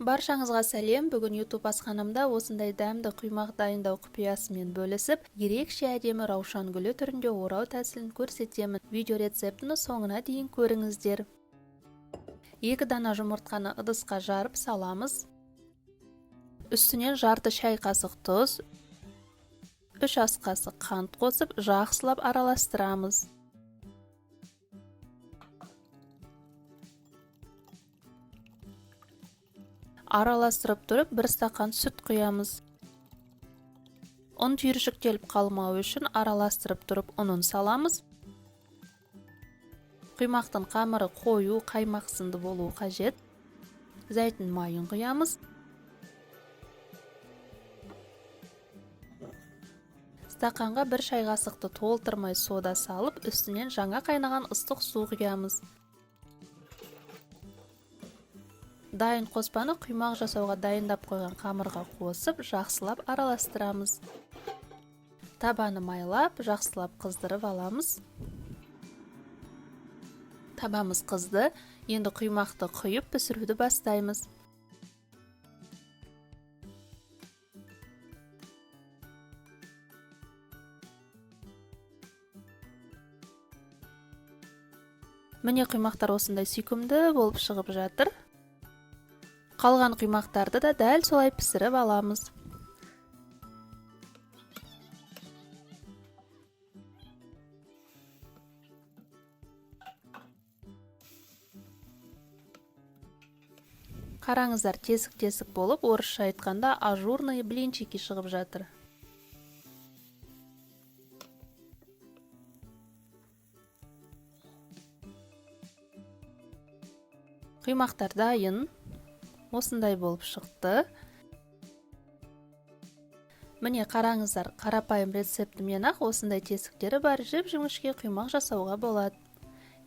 Баршаңызға сәлем. Бүгін YouTube асханамда осындай дәмді құймақ дайындау құпиясымен бөлісіп, ерекше әдемі раушан гүлі түрінде орау тәсілін көрсетемін. Видео рецептіні соңына дейін көріңіздер. 2 дана жұмыртқаны ыдысқа жарып саламыз. Үстінен жарты шай қасық тұз, 3 ас қасық қант қосып, жақсылап араластырамыз. Араластырып тұрып, 1 стақан сүт құямыз. Ұн түйіршіктеліп қалмау үшін араластырып тұрып ұнын саламыз. Құймақтың қамыры қою, қаймақ сынды болуы қажет. Зәйтүн майын құямыз. Стақанға 1 шай қасықты толтырмай сода салып, үстінен жаңа қайнаған ыстық су құямыз. Дайын қоспаны құймақ жасауға дайындап қойған қамырға қосып, жақсылап араластырамыз. Табаны майлап, жақсылап қыздырып аламыз. Табамыз қызды, енді құймақты құйып пісіруді бастаймыз. Міне, құймақтар осындай сүйкімді болып шығып жатыр. Қалған құймақтарды да дәл солай пісіріп аламыз. Қараңыздар, тесік-тесік болып, орысша айтқанда ажурные блинчики шығып жатыр. Құймақтар дайын. Осындай болып шықты. Міне, қараңыздар, қарапайым рецептімен-ақ осындай тесіктері бар жіп-жіңішке құймақ жасауға болады.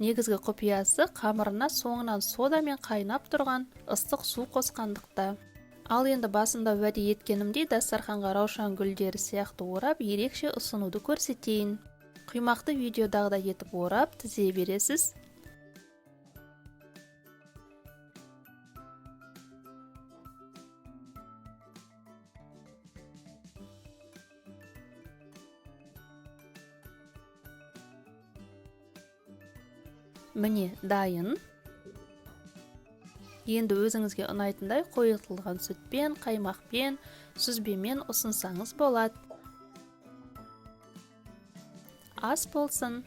Негізгі құпиясы қамырына соңынан содамен қайнап тұрған ыстық су қосқандықта. Ал енді басында уәде еткенімдей дастарханға раушан гүлдері сияқты орап, ерекше ұсынуды көрсетейін. Құймақты видеодағыдай етіп орап, тізе бересіз. Міне, дайын. Енді өзіңізге ұнайтындай қойытылған сүтпен, қаймақпен, сүзбемен ұсынсаңыз болады. Ас болсын.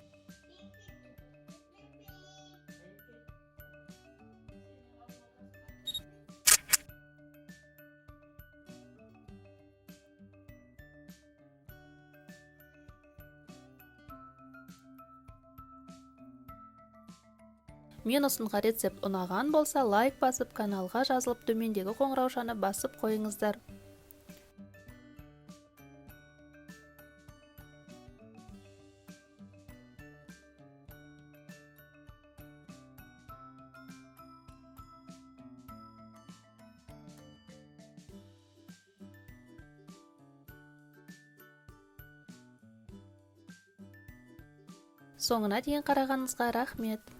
Мен ұсынған рецепт ұнаған болса, лайк басып, каналға жазылып, төмендегі қоңыраушаны басып қойыңыздар. Соңына дейін қарағаныңызға рахмет.